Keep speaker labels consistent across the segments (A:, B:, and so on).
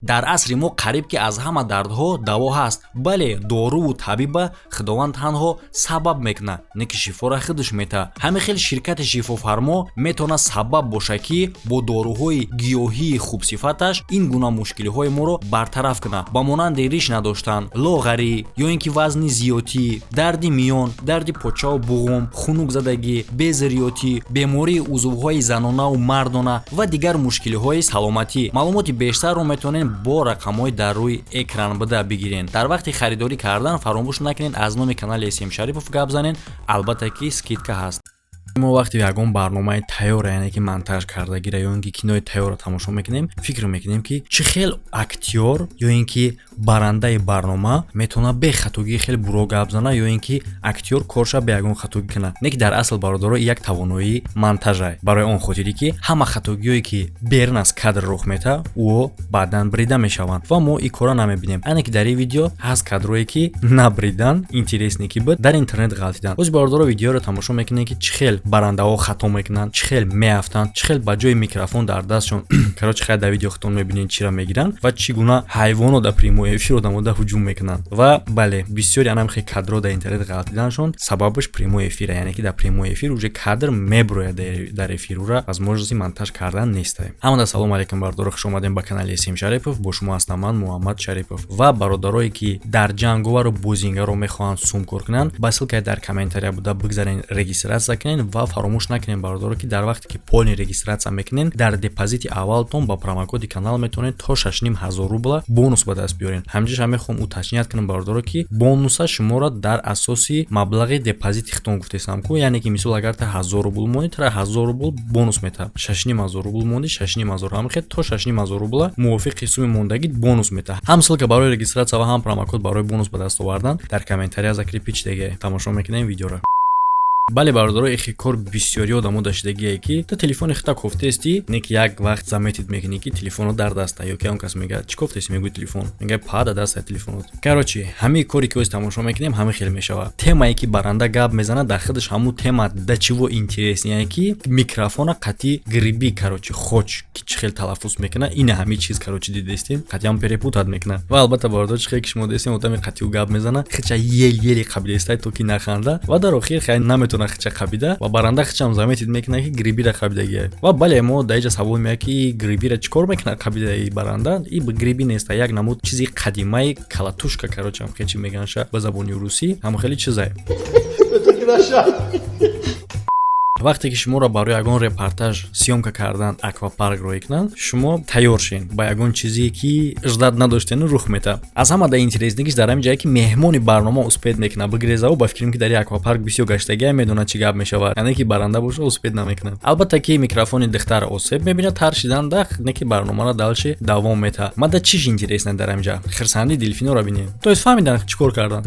A: Дар асри мо қариб ки аз ҳама дардҳо даво ҳаст. Бале, доруву табиба Худованд танҳо сабаб мекунад, не ки шифора худаш метаҳад. Ҳамин хел ширкати шифофармо метавонад сабаб бошад, ки бо доруҳои гиёҳии хубсифаташ ин гуна мушкилиҳои моро бартараф кунад, ба монанди риш надоштан, лоғарӣ ё ин ки вазни зиёдтӣ, дарди миён, дарди почаву буғум, хунукзадагӣ, безирётӣ, бемории узвҳои занонаву мардона ва дигар мушкилиҳои саломатӣ. Маълумоти бештарро метавонед бо рақамҳои дар рӯи экран буда бигирен. Дар вақти харидорӣ кардан фаромӯш накунед аз номи канали См Шарипов гап занед, албатта ки скидка ҳаст. Мо вақте ягон барномаи тайёра, яъне ки монтаж кардагира ё ин ки кинои тайёрро тамошо мекунем, фикр мекунем, ки чӣ хел актёр ё ин ки барандаи барнома метавонад бе хатогӣ хеле буро гап зана ё ин ки актёр корша бе ягон хатогӣ кунад. Не ки дар асл, бародаро, як тавоноии монтажа, барои он хотире ки ҳама хатогиҳое, ки берун аз кадр рух метаҳад, ӯ баъдан брида мешаванд ва мо ин корро намебинем. Ане ки дар ин видео ҳаст кадрое, ки набридан, интересный ки буд, дар интернет ғалтидан. Боз, бародаро, видеоро тамошо мекунем, ки чӣ хел барандаҳо хато мекунанд, чӣ хел меафтанд, чӣ хел ба ҷои микрофон дар дастшон, короче, хай, дар видео худтон мебинед, чиро мегиранд ва чӣ гуна ҳайвонот дар прямой эфир одамода ҳуҷум мекунанд. Ва бале, бисёри анам хел кадрҳо дар интернет ғалтиданашон сабабаш прямой эфира, яъне ки дар прямой эфир уже кадр меброяд дар эфир, ура возможности монтаж кардан нестае. Ҳамада салому алайкум, бародаро, хуш омадем ба канали См Шарипов. Бо шумо ҳастам ман, Муҳаммад Шарипов. Ва бародарое, ки дар ҷанговару бозингарро мехоҳанд сумкор кунанд, ба ссылкаи дар комментария буда бигзарен, регистрация кунед. Ва фаромӯш накунед, бародаро, ки дар вақте ки полный регистрация мекунед, дар депозити аввалтон ба промокоди канал метавонед то 6500 рубла бонус ба даст биёред. Ҳамҷоша мехоҳам уточнять кунам, бародаро, ки бонуса шуморо дар асоси маблағи депозити худтон гуфтесам ку, яъне ки мисол, агар та 1000 рубл монӣ, тара 1000 рубл бонус метаҳад, 6500 рубл монӣ, 6500, ҳамихел то 6500 рубла мувофиқи суми мондагӣ бонус метаҳад. Ҳам ссылка барои регистрация ва ҳам промокод барои бонус ба даст овардан дар комментария закрепить шудагиа. Тамошо мекунем видеоро. Бале, бародаро, ихи кор бисёри одамо даштагие, ки ту телефони хита кофтести, не ки як вақт заметить мекунӣ, ки телефонот дар даста, ё ки он кас мега: «Чӣ кофтести?» Мегӯи: «Телефон». Мега: «Па, да даста телефонот». Короче, ҳамаи коре, ки оз тамошо мекунем, ҳама хел мешавад. Темае, ки баранда гап мезанад, дар худаш ҳамун тема да чиво интересный, яъне ки микрофона қатъи гриби, короче, хоч ки чӣ хел талаффуз мекунад, ина ҳамин чиз, короче, дидестем, қатъиам перепутать мекунад. Ва албатта, бародар, чӣ хел ки шумо дестем, одами қатъиу гап мезанад, хича еле-еле қабилестай, то ки наханда, ва дар охир хай наметавонад хича қабида ва баранда хичам заметить мекунад, ки грибира қабидагия. Ва бале, мо дар иҷа савол меяд, ки грибира чӣ кор мекунад қабидаи баранда? И гриби неста, як намуд чизи қадимаи калатушка, короче, ҳам хел чи меганша ба забони русӣ, ҳам хеле чизае. Вақте ки шуморо барои ягон репортаж съёмка кардан аквапарк роҳӣ кунанд, шумо тайёр шен ба ягон чизе, ки ждать надоштену рух метаҳад. Аз ҳама да интереснигиш дар ҳамин ҷае, ки меҳмони барнома успеть мекунад бигрезаву, ба фикрам, ки дар аквапарк бисёр гаштагия, медонад, чӣ гап мешавад, яъне ки баранда боша, успеть намекунад. Албатта ки микрофони духтар осеб мебинад, таршидан дах, не ки барномаро дальше давом метаҳад. Мада чиш интересно дар ҳамин ҷа? Хирсандии делфинора бинем, то есть фаҳмидан, чӣ кор кардан.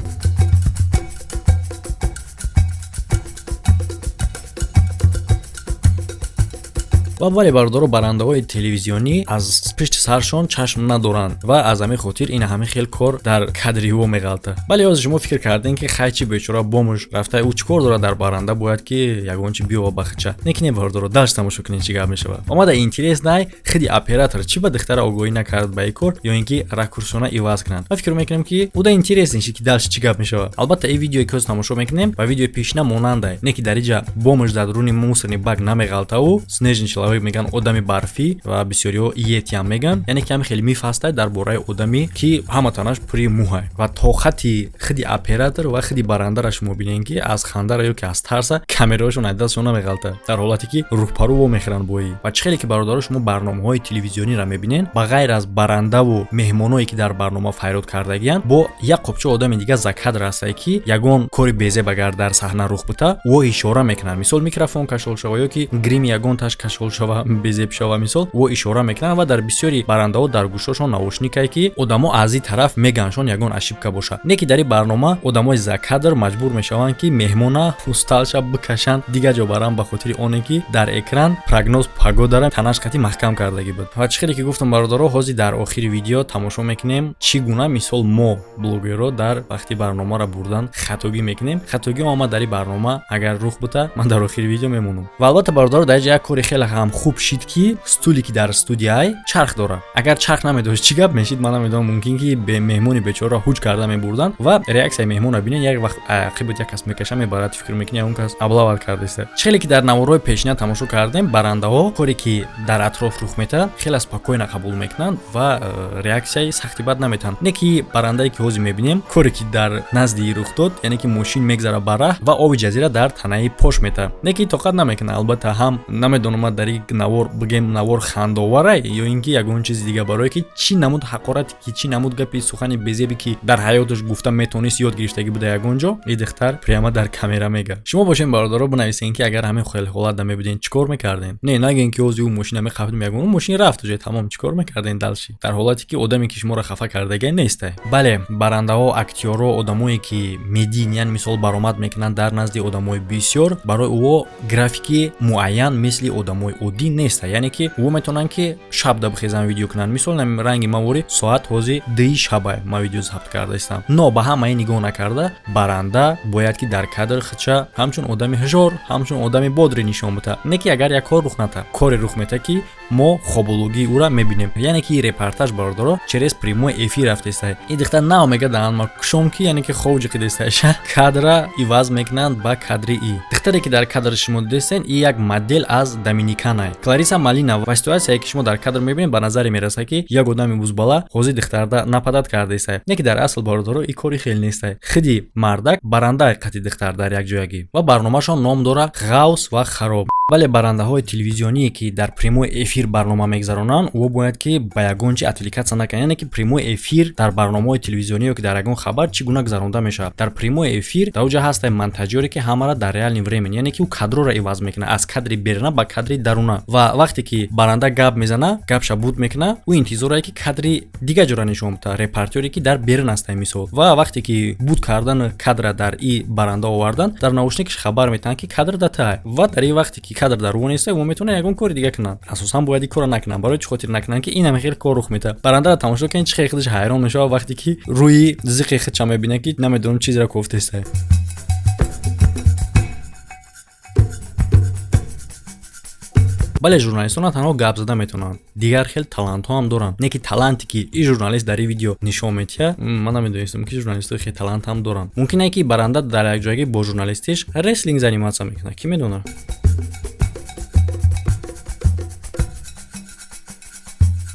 A: Ва бале, бародаро, барандаҳои телевизионӣ аз пишти саршон чашм надоранд ва аз ҳамин хотир ин ҳамин хел кор дар кадри ҳо меғалта. Бале, ҳозир шумо фикр кардем, ки хай, чи бечора бомуш рафта, ӯ чӣ кор дорад дар баранда, бояд ки ягон чи биёва ба хича. Не ки не, бародаро, дальше тамошо кунед, чӣ гап мешавад. Омада интересный, хиди оператор чӣ ба духтара огоҳӣ накард ба ин кор ё ин ки ракурсона иваз кунанд. Ма фикр мекунем, ки уда интересный шид, ки дальше чӣ гап мешавад. Албатта, ин видеое, ки ҳозир тамошо мекунем, ба видеои пешина монандай, не ки дар иҷа бомуш дар руни мусорный бак намеғалтаву снежный человек меган, одами барфӣ, ва бисёриҳо йетиам меган, яъне ки ҳами хеле миф ҳастай дар бораи одаме, ки ҳама танаш пури мӯҳай. Ва тоқати хиди оператор ва хиди барандара шумо бинем, ки аз хандара ё ки аз тарса камераҳошон аз дастшон намеғалта, дар ҳолате ки рӯҳпарӯ вомехӯранд бои. Ва чӣ хеле ки, бародаро, шумо барномаҳои телевизиониро мебинед, ба ғайр аз барандаву меҳмоное, ки дар барнома файрод кардагиянд, бо як қопча одами дига за кадр ҳастае, ки ягон кори безеб агар дар саҳна рух бита, ӯ ишора мекунад. Мисол, микрофон кашол шава ё ки грими ягон таш кашол шава, безеб шава, мисол, ӯ ишора мекунад. Ва дар бисёри барандаҳо дар гӯшошон наушникае, ки одамо аз ин тараф меганшон, ягон ошибка бошад. Не ки дар ин барнома одамои за кадр маҷбур мешаванд, ки меҳмона усталша бикашанд, дигар ҷо баранд, ба хотири оне ки дар экран прогноз погодара танаш қати маҳкам кардагӣ буд. Ва чӣ хеле ки гуфтам, бародаро, ҳозир дар охири видео тамошо мекунем, чӣ гуна, мисол, мо блогерро дар вақти барномаро бурдан хатогӣ мекунем. Хатогӣ омад дар ин барнома агар рух бита, ман дар охири видео мемонам. Ва албатта, бародаро, дар ҷа як кори хеле ҳам Қадарам хуб шид, ки стуле, ки дар студияй, чарх дорад. Агар чарх намедошт, чӣ гап мешид, ман намедонам. Мумкин ки меҳмони бечораро ҳуҷ карда мебурданд. Ва реаксияи меҳмонро бинед. Як вақт ақибат як кас мекаша, мебарад, фикр мекунӣ он кас облава кардааст. Хеле ки дар наворҳои пешина тамошо кардем, барандаҳо коре ки дар атроф рух метаҳад, хеле спокойно қабул мекунанд ва реаксияи сахти бад наметаҳанд. Не ки барандае, ки ҳозир мебинем, коре ки дар назди рух дод, яъне ки мошин мегзара ба раҳ ва оби ҷазира дар танаи пош метаҳад, не ки тоқат намекунад. Албатта, ҳам намедонам, дар ин навор бигем, навор хандовара ё ин ки ягон чизи дига, барое ки чӣ намуд ҳақорате, ки чӣ намуд гапи сухани безебе, ки дар ҳаёташ гуфта метонист, ёд гирифтагӣ буда ягон ҷо, и духтар прямо дар камера мега. Шумо бошем, бародаро, бинависен, ки агар ҳамин хел ҳолат мебуден, чӣ кор мекардем? Не нагӯен, ки ҳозир ӯ мошина меқафдим, ягон мошин рафт уже, тамом. Чӣ кор мекардем дальше дар ҳолате, ки одаме, ки шуморо хафа кардага, несте? Бале, барандаҳо, актёрҳо, одамое, ки медийный, яъне мисол баромад мекунанд дар назди одамои бисёр, барои ӯ графики муайян мисли одамои оддӣ неста. Яъне ки ӯ метавонанд, ки шабда бихезанд, видео кунанд. Мисол, ранги мавори соат ҳозир 2-и шаба ман видео забт карда истам. Но ба ҳамаи нигоҳ накарда, баранда бояд ки дар кадр худша ҳамчун одами ҳушёр, ҳамчун одами бодрый нишон бита. Не ки агар як кор рух ната, коре рух мета, ки мо хобологии ӯра мебинем. Яъне ки репортаж, бародаро, через прямой эфир рафтеста. Ин духтар нав мега даҳанма кушом, ки яъне ки хоб ҷиқидесташа, кадра иваз мекунанд ба кадри и духтаре, ки дар кадр шумо дидестен. И як модел аз Доминикана, Клариса Малина. Ва ситуатсияе, ки шумо дар кадр мебинед, ба назаре мерасад, ки як одами бузбала ҳозир духтарда нападать кардаиста. Не ки дар асл, бародаро, и кори хел неста. Хиди мардак барандаи қати духтар дар як ҷоягӣ ва барномаашон ном дора «Ғавс ва хароб». Бале, барандаҳои телевизионие, ки дар прямой эфир барнома мегзаронанд, ӯ бояд ки ба ягон чи отвлекаться накунад. Яъне ки прямой эфир дар барномаҳои телевизионӣ ё ки дар ягон хабар чӣ гуна гузаронда мешавад? Дар прямой эфир дар оҷа ҳаста монтажёре, ки ҳамаро дар реальный времени, яъне ки ӯ кадрора иваз мекунад аз кадри беруна ба кадри даруна. Ва вақте ки баранда гап мезана, гапша буд мекуна, ӯ интизорае, ки кадри дига ҷора нишон бита, репортёре, ки дар берун аста, мисол. Ва вақте ки буд кардан, кадра дар и баранда овардан, дар наушникаш хабар метаҳанд, ки кадр да тай. Ва дар ин вақте ки кадр дар ӯ неста, ӯ метавонад ягон кори дига кунад. Асосан бояд ин корро накунанд. Барои чӣ хотир накунанд? Ки инам хел кор рух метаҳад. Барандаро тамошо кунед, чӣ хел худаш ҳайрон мешавад, вақте ки рӯи зиқи худша мебинад, ки намедонам чизеро кофтеста. Бале, журналистон на танҳо гап зада метавонанд, дигар хел талантҳо ҳам доранд. Не ки таланте, ки ин журналист дар ин видео нишон медиҳад, ман намедонистам, ки журналистҳои хел талант ҳам доранд. Мумкин е, ки баранда дар якҷоягӣ бо журналистиш рестлинг заниматься мекунад, кӣ медонад.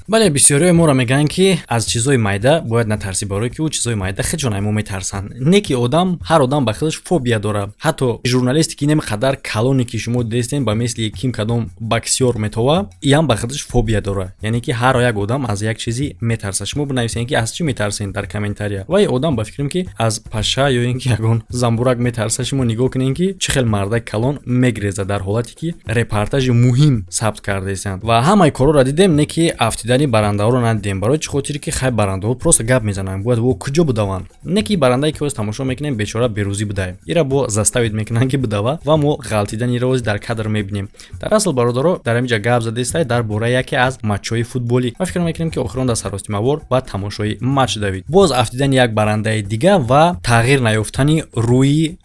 A: Бале, бисёриҳои моро мегӯянд, ки аз чизҳои майда бояд натарсӣ, барое ки ӯ чизҳои майда хеле мо метарсанд. Не ки одам, ҳар одам ба худаш фобия дорад. Ҳатто журналисте, ки нем қадар калоне, ки шумо дидестем, ба мисли ким кадом боксёр метова, иам ба худаш фобия дорад. Яъне ки ҳар як одам аз як чизи метарсад. Шумо бинависед, ки аз чӣ метарсед дар комментария. Ва и одам, ба фикрам, ки аз паша ё ин ки ягон замбурак метарсад. Шумо нигоҳ кунед, ки чӣ хел мардак калон мегрезад дар ҳолате, ки репортажи муҳим сабт кардаистанд. Ва ҳамаи корҳоро дидем, не ки афтидани барандаҳоро надидем. Барои чӣ хотире ки хай, барандаҳо просто гап мезананд, бояд во куҷо будаванд? Не ки барандае, ки ҳоз тамошо мекунем, бечора берӯзӣ будае, ира бо заставить мекунанд, ки будава. Ва мо ғалтидани ира ҳоз дар кадр мебинем. Дар асл, бародаро, дар ҳаминҷа гап задаистай дар бораи яке аз матчҳои футболӣ. Ма фикр мекунем, ки охирон дар саростимавор ба тамошои матч давид. Боз афтидани як барандаи дига ва тағйир наёфтани рӯи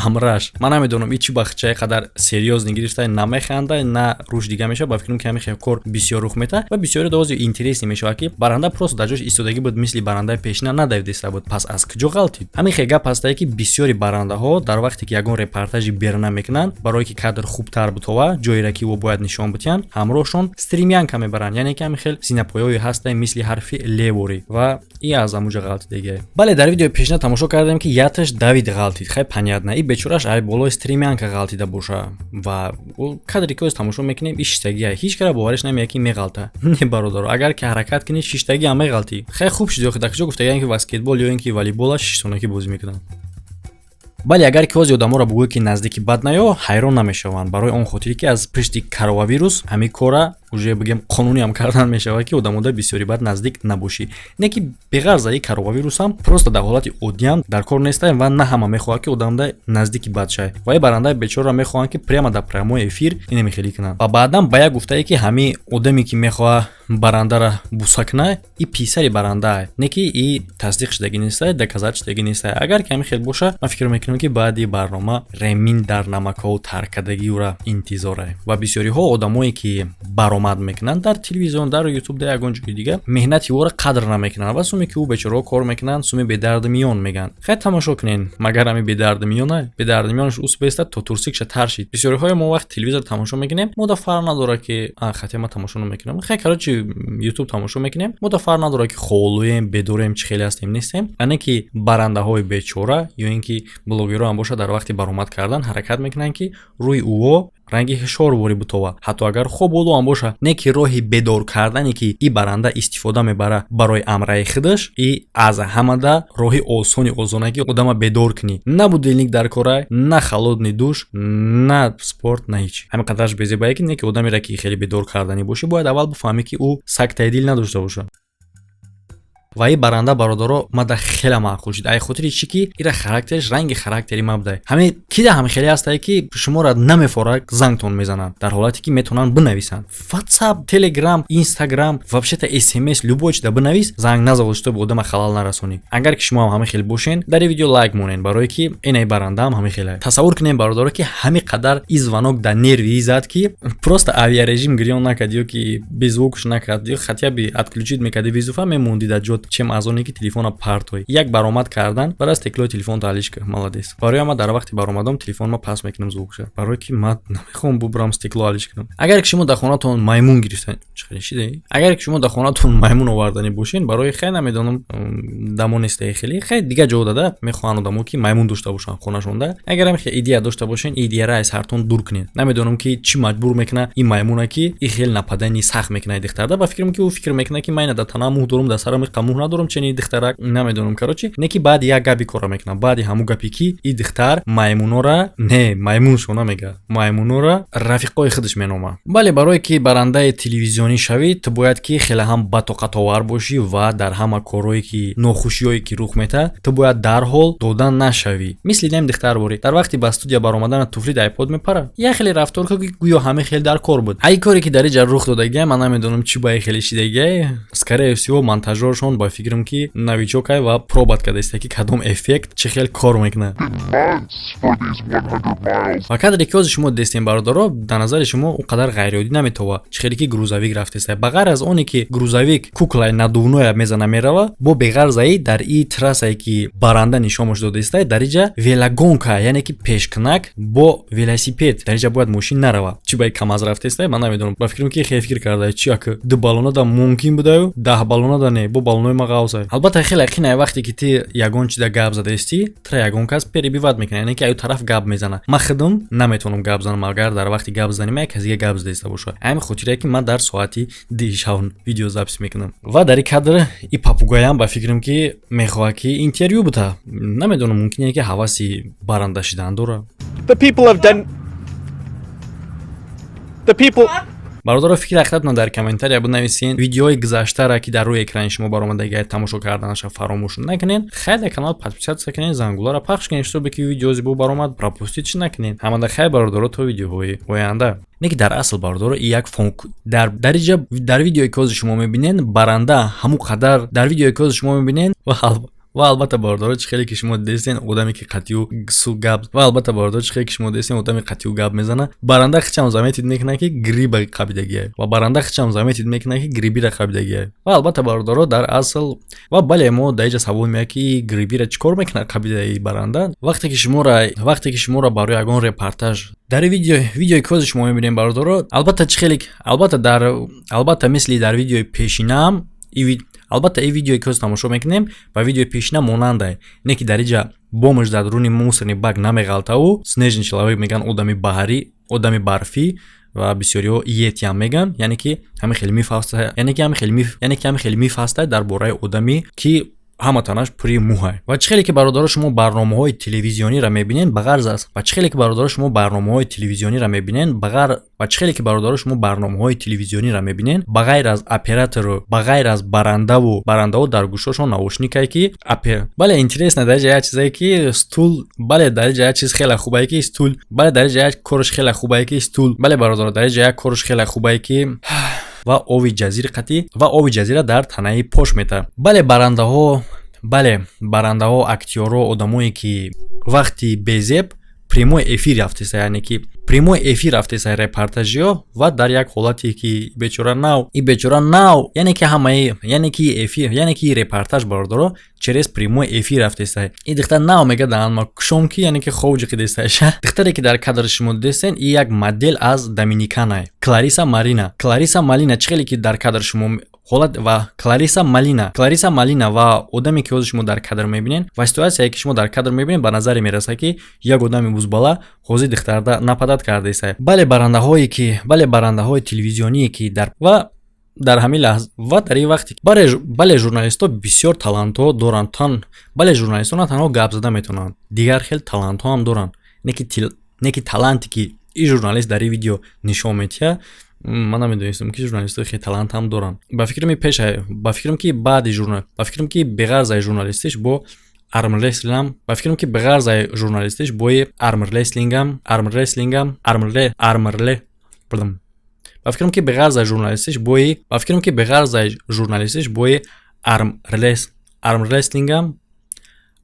A: амраш. Ман намедонам, и чӣ бахчаи қадар серьёзно гирифта, намеханда, на рӯш дига мешавад. Ба фикрам, ки ҳамин хел кор бисёр рух метаҳад ва бисёри дози интересный мешавад, ки баранда просто дар ҷош истодагӣ буд, мисли барандаи пешина надавидаиста буд. Пас аз куҷо ғалтид? Ҳамин хел гап ҳастае, ки бисёри барандаҳо дар вақте ки ягон репортажи беруна мекунанд, барое ки кадр хубтар бутова, ҷоеро, ки ӯ бояд нишон битиҳанд, ҳамроҳшон стремянка мебаранд, яъне ки ҳамин хел зинапоёе ҳастае, мисли ҳарфи леворӣ. Ва и аз амуҷа ғалтидагие. Бале, дар видеои пешина тамошо кардем, ки яташ давид, ғалтид. Хай, понятно, и бечораш ай болои стремянка ғалтида боша. Ва кадре, ки ҳоз тамошо мекунем, и шиштагия, ҳеҷ кара бовариш намеяд, ки меғалта. Не, бародаро, агар ки ҳаракат кунӣ, шиштагӣ ҳам меғалтӣ. Хай, хуб шуд. Охи дар куҷо гуфтагиам, ки баскетбол ё ин ки волейбола шиштонакӣ бозӣ мекунанд? Бале, агар ки ҳози одаморо бигӯед, ки наздики бад наё, ҳайрон намешаванд, барои он хотире, ки аз пишти коронавирус ҳамин кора Уже бигем, қонуниам кардан мешавад, ки одамода бисёри бад наздик набошӣ. Не ки беғарза и коронавирусам, просто дар ҳолати оддиам дар кор нестаем ва на ҳама мехоҳад, ки одамда наздики бад шавад. Ва и барандаи бечораро мехоҳанд, ки прямо дар прямой эфир инаме хелӣ кунанд. Ва баъдан ба як гуфтае, ки ҳамин одаме, ки мехоҳад барандара буса кунад, и писари барандаа. Не ки и тасдиқ шудагӣ нестае, доказать шудагӣ нестае. Агар ки ҳамин хел боша, ман фикр мекунам, ки баъди барнома ремин дар намакҳову таркадагиура интизорае. Ва бисёриҳо одамое, ки баромад мекунанд дар телевизион, дар Ютуб, дар ягон ҷои дига, меҳнати ӯро қадр намекунанд ва суме, ки ӯ бечораҳо кор мекунанд, суми бедарди миён мегӯянд. Хай, тамошо кунен, магар ҳами бедарди миёна, бедарди миёнаш ус беста то турсикша таршид. Бисёриҳои мо вақт телевизор тамошо мекунем, мо да фарқ надорад, ки хате ма тамошо намекунам. Хай, короче, Ютуб тамошо мекунем, мо да фарқ надорад, ки холуем, бедорем, чӣ хеле ҳастем, нестем. Ане ки барандаҳои бечора ё ин ки блогерҳо ҳам бошад, дар вақти баромад кардан ҳаракат мекунанд, ки рӯи ӯо ранги ҳишор ворӣ бутова, ҳатто агар хоб боло ҳам боша. Не ки роҳи бедор кардане, ки и баранда истифода мебара барои амраи худаш, и аз ҳамада роҳи осони осона, ки одама бедор кунӣ. На будильник дар кора, на холодный душ, на спорт, на ҳеч. Ҳамин қадараш безебае, ки не ки одамеро, ки хеле бедор карданӣ бошӣ, бояд аввал бифаҳмӣ, ки ӯ сактаи дил надошта бошад. Ва и баранда, бародаро, мада хеле маъқул шуд. Ай хотири чӣ ки ира характерш ранги характери ма будай. Ҳамин кида ҳам хеле ҳастае, ки шуморо намефора, зангтон мезананд, дар ҳолате ки метавонанд бинависанд. Ватсап, Телеграм, Инстаграм, вообще-то СМС, любой чида бинавис, занг назавод, чтобы одама халал нарасонӣ. Агар ки шумо ҳам ҳамин хел бошен, дар ин видео лайк монед, барое ки инаи барандаам ҳамин хеле. Тасаввур кунем, бародаро, ки ҳамин қадар и звонок дар нерви зад, ки просто авиарежим гирён накард ё ки беззвук ш накард, ё хотя бы отключить мекарди вызов а, мемонди дар ҷот, чем аз оне ки телефона партой. Як баромад кардан баъд аз стекло и телефон таҳлиш. Молодец. Барои ма дар вақти баромадам телефон ма пас мекунам звук ша, барое ки ман намехоҳам бубурам, стекло ҳалиш кунам. Агар ки шумо дар хонатон маймун гирифтан шиде, агар ки шумо дар хонатон маймун оварданӣ бошен, барои хай намедонам, дамо нестаи хеле, хай дигар ҷо дада мехоҳанд одамо, ки маймун дошта бошанд хонашонда. Агар ҳам идея дошта бошен, идеяра аз ҳартон дур кунед. Намедонам, ки чӣ маҷбур мекунад ин маймуна, ки и хел нападани сахт мекунад духтарда. Ба фикрам, ки ӯ фикр мекунад, ки ман дар тана мӯ дорум, дар сарам иқа мӯ надорум, чени духтарак намедонам. Короче, не ки баъди як гапи кора мекунад, баъди ҳамун гапе, ки и духтар маймунора, не маймуншона мега, маймунора рафиқои худаш меномад. Бале, барое ки барандаи телевизионӣ шавӣ, ту бояд ки хеле ҳам батоқатовар бошӣ ва дар ҳама корҳое, ки нохушиҳое ки рух метаҳад, ту бояд дарҳол дода нашавӣ. Мисли нем духтар борӣ дар вақти ба студия баромадан туфли дар айпод мепарад, як хеле рафтор кар, ки гӯё ҳамин хел дар кор буд. Ай коре, ки дар иҷа рух додагия, ман намедонам, чӣ ба хеле шидагия. Скорее всего, монтажёршон, ба фикрам, ки новичок ай ва пробовать кардаиста, ки кадом эффект чӣ хел кор мекунад. Ва кадре, ки ҳозир шумо дестем, бародаро, дар назари шумо он қадар ғайриоддӣ наметова, чӣ хеле ки грузовик рафтеста. Ба ғайр аз оне ки грузовик кукла и надувной я мезана мерава, бо беғарзаи дар и трассае, ки баранда нишонаш додаиста, дар иҷа велогонка, яъне ки пешкунак бо велосипед. Дар иҷа бояд мошин нарава. Чӣ ба КамАЗ рафтеста, ман намедонам. Ба фикрам, ки хеле фикр карда, чи як ду баллонада мумкин будаю, 10 баллонада не, бо баллонои ма ғавсай. Албатта, хеле қинае, вақте ки ти ягон чида гап задаистӣ, тра ягон кас перебивать мекунад, яъне ки аю тараф гап мезана. Ман худам наметавонам гап занам, агар дар вақти гап задани ма як кас дига гап задаиста бошад. Ҳамин хотире, ки ман дар соати 2 шав видеозапись мекунам. Ва дар ин кадр и попугай ам, ба фикрам, ки мехоҳад, ки интервю бута. Намедонам, мумкине, ки ҳаваси баранда шидан дорад.
B: The people of Den. The people.
A: Бародаро, фикри ақидатон дар комментария бинависен. Видеои гузаштара, ки дар рӯи экрани шумо баромадагиа, тамошо карданаша фаромӯш накунед. Хайр, дар канал подписаться кунед, зангуларо пахш кунед, чтобы ки видео зибо баромад, пропустить накунед. Ҳамада хайр, бародаро, то видеоҳои оянда. Не ки дар асл, бародаро, и як фон дар иҷа, дар видеое, ки ҳозир шумо мебинед, баранда ҳамун қадар, дар видеое, ки ҳозир шумо мебинед. Ва албатта, бародаро, чӣ хеле ки шумо дидестен, одаме, ки қатъию су гап, ва албатта, бародаро, чӣ хеле ки шумо дидестен, одаме қатъию гап мезана, баранда хичам заметить мекунад, ки гриба қабидагия. Ва баранда хичам заметить мекунад, ки грибира қабидагия. Ва албатта, бародаро, дар асл ва бале, мо дар иҷа савол меяд, ки грибира чӣ кор мекунад қабидаи баранда. Вақте ки шуморо барои ягон репортаж, дар видеои ки ҳозир шумо мебинем, бародаро, албатта, чӣ хеле, албатта, дар албатта, мисли дар видеои пешинаам, албатта, ин видеое, ки ҳозир тамошо мекунем, ба видеои пешина монандае. Не ки дар иҷа бомж дар дуруни мусорный бак намеғалтаву снежный человек мегӯянд, одами баҳарӣ, одами барфӣ ва бисёриҳо йетиам мегӯянд, яъне ки ҳамин хел миф ҳаста, яъне ки ҳамин хел миф, яъне ки ҳамин хел миф ҳаста дар бораи одаме, ки Ҳама танаш пури мӯҳай. Ва чӣ хеле ки, бародаро, шумо барномаҳои телевизиониро мебинед, ба ғарз аз ва чӣ хеле ки, бародаро, шумо барномаҳои телевизиониро мебинед, ба ғар ва чӣ хеле ки, бародаро, шумо барномаҳои телевизиониро мебинед, ба ғайр аз оператору ба ғайр аз барандаву барандаҳо дар гӯшошон наушникае ки бале, интересно, дар ҷа як чизае ки стул. Бале, дар ҷа як чиз хеле хубае ки стул. Бале, дар ҷа як корш хеле хубае ки стул. Бале, бародаро, дар ҷа як корш хеле хубае ки ва ови ҷазир қатӣ ва ови ҷазира дар танаи пош мета. Бале, барандаҳо, бале, барандаҳо, актёрҳо, одамое ки вақти безеб прямой эфир рафтеса, яъне ки прямой эфир рафтеса, репортажиё ва дар як ҳолате ки бечора нав и бечора нав, яъне ки ҳамаи, яъне ки эфир, яъне ки репортаж, бародаро, через прямой эфир рафтеса. И духтар нав мега даҳанма кушом ки, яъне ки хов ҷиқидесташа. Духтаре ки дар кадр шумо дидестен, и як модел аз Доминиканай, Клариса Марина. Клариса Малина, чӣ хеле ки дар кадр шумо ҳолат ва Клариса Малина, Клариса Малина ва одаме ки ҳозир шумо дар кадр мебинед ва ситуатсияе ки шумо дар кадр мебинед, ба назаре мерасад, ки як одами бузбала ҳозир духтарда нападать кардаиста. Бале, барандаҳое ки, бале, барандаҳои телевизионие ки дар ва дар ҳамин лаҳза ва дар ин вақте, бале, журналистҳо бисёр талантҳо доранд. Тан бале, журналистҳо на танҳо гап зада метавонанд, дигар хел талантҳо ҳам доранд. Не ки таланте ки ин журналист дар ин видео нишон медиҳад, ман намедонистам, ки журналистҳои хеле талант ҳам доранд. Ба фикрам, пеш, ба фикрам, ки баъди журнал, ба фикрам, ки беғарз аз журналистиш бо армрестлингам, ба фикрам, ки беғарз аз журналистиш бои армрестлингам, армрестлингам, армрле, армрле, ба фикрам, ки беғарз аз журналистиш бои, ба фикрам, ки беғарз аз журналистиш бои армрес, армрестлингам,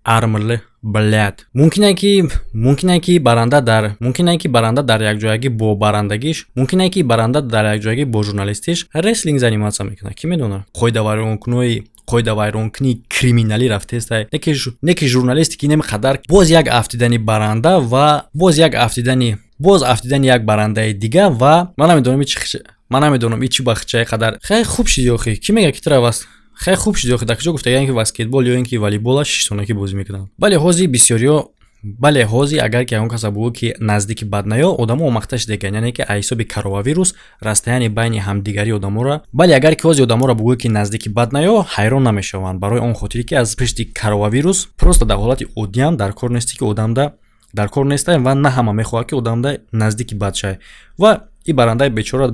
A: армрле, блядь. Мумкине ки баранда дар, мумкине ки баранда дар якҷоягӣ бо барандагиш, мумкине ки баранда дар якҷоягӣ бо журналистиш рестлинг заниматься мекунад, кӣ медонад. Қоидавайронкунои, қоидавайронкунии криминалӣ рафтеста. Не ки журналисте ки немқадар боз як афтидани баранда ва боз як афтидани, боз афтидани як барандаи дига. Ва ман намедонам чи, ман намедонам и чӣ бахчаи қадар. Хеле хуб шиди охи, кӣ мега ки тура вас хеле хуб шиди охи. Дар куҷо гуфтагиан, ки баскетбол ё ин ки волейбола шиштонакӣ бозӣ мекунанд? Бале, ҳозир бисёриҳо, бале, ҳозир агар ки ягон каса бугӯ, ки наздики бад наё, одамо омахта шидагиан, яъне ки аз ҳисоби коронавирус расстояние байни ҳамдигарии одаморо. Бале, агар ки ҳозир одаморо бугӯ, ки наздики бад наё, ҳайрон намешаванд, барои он хотире ки аз пишти коронавирус просто дар ҳолати оддиам дар кор несте, ки одамда дар кор неста ва на ҳама мехоҳад, ки одамда наздики бад шавад. Ва и барандаи бечора,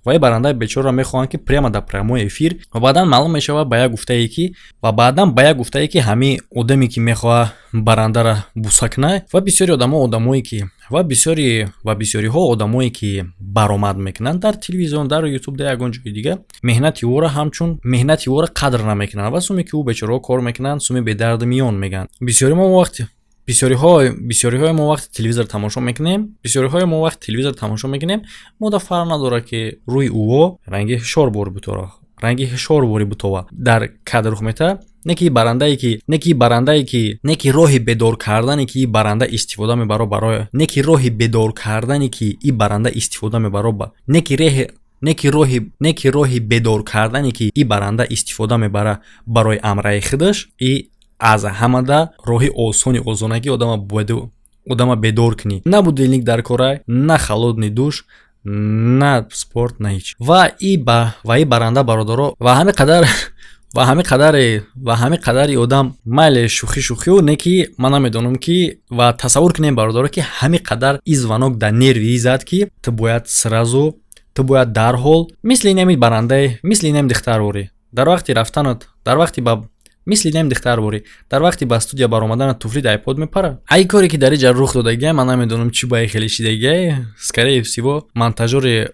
A: ва и барандаи бечораро мехоҳанд, ки прямо дар прямой эфир. Ва баъдан маълум мешавад ба як гуфтае ки, ва баъдан ба як гуфтае ки ҳамин одаме ки мехоҳад барандара буса кунад. Ва бисёри одамо, одамое ки ва бисёри, ва бисёриҳо одамое ки баромад мекунанд дар телевизион, дар Ютуб, дар ягон ҷои дига, меҳнати ӯро ҳамчун меҳнати ӯро қадр намекунанд ва суме ки ӯ бечораҳо кор мекунанд, суми бедарди миён мегӯянд. Бисёри мо вақти бисёриҳои мо вақти телевизор тамошо мекунем, бисёриҳои мо вақти телевизор тамошо мекунем, мода фарқ надорад, ки рӯи ӯо ранги ҳишор бори бутора, ранги ҳишор бори бутова дар кадр рух метаҳад. Не ки барандае ки, не ки барандае ки, не ки роҳи бедор кардане ки и баранда истифода мебаро барои, не ки роҳи бедор кардане ки и баранда истифода мебаро, не ки реҳи, не ки роҳи, не ки роҳи бедор кардане ки и баранда истифода мебара барои амраи худаш, и аз ҳамада роҳи осони осонакӣ одама бедор кунӣ. На будильник дар корай, на холодный душ, на спорт, на ҳеҷ. Ва и ба ва и баранда, бародаро, ва ҳамин қадар, ва ҳамин қадаре, ва ҳамин қадари одам, майле, шӯхӣ шӯхиу, не ки ман намедонам ки. Ва тасаввур кунем, бародаро, ки ҳамин қадар и звонок дар нерви зад, ки ту бояд сразу, ту бояд дарҳол мисли инами барандае, мисли инами духтарворӣ дар вақти рафтанат, дар вақти ба мисли инами духтарворӣ дар вақти ба студия баромаданат туфли дар айпод мепарад. Ай коре ки дар иҷа рух додагия, ман намедонам чӣ ба хеле шидагия. Скорее всего, монтажёри,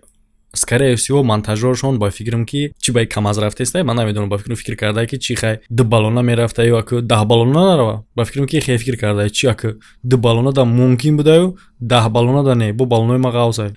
A: скорее всего, монтажёршон, ба фикрам, ки чӣ ба камаз рафтеста, ман намедонам, ба фикрам, фикр кардае, ки чӣ хай ду баллона мерафта ё аку 10 баллона нарава. Ба фикрам, ки хе фикр кардае, чи аку ду баллона да мумкин будаю, 10 баллона да не, бо баллонои ма ғавсай.